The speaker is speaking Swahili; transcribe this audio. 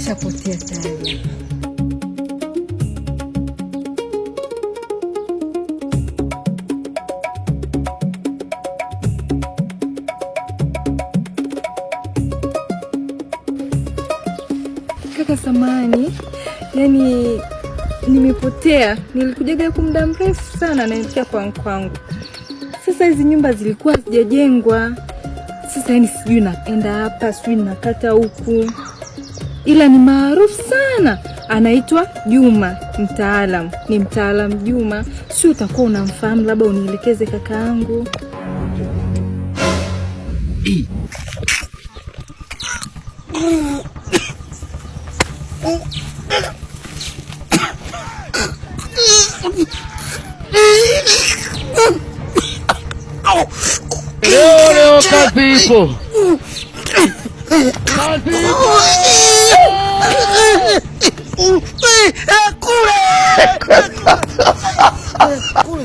Nishapotea tayari. Kaka samani, yani nimepotea. Nilikujaga huku muda mrefu sana, naelekea kwa kwangu. Sasa hizi nyumba zilikuwa hazijajengwa. Sasa yani sijui naenda hapa, sijui nakata huku, ila ni maarufu sana, anaitwa Juma mtaalam. Ni mtaalam Juma, si utakuwa unamfahamu, labda unielekeze kakaangu. Leo leo kazi ipo. Kazi ipo. Kule. Kule.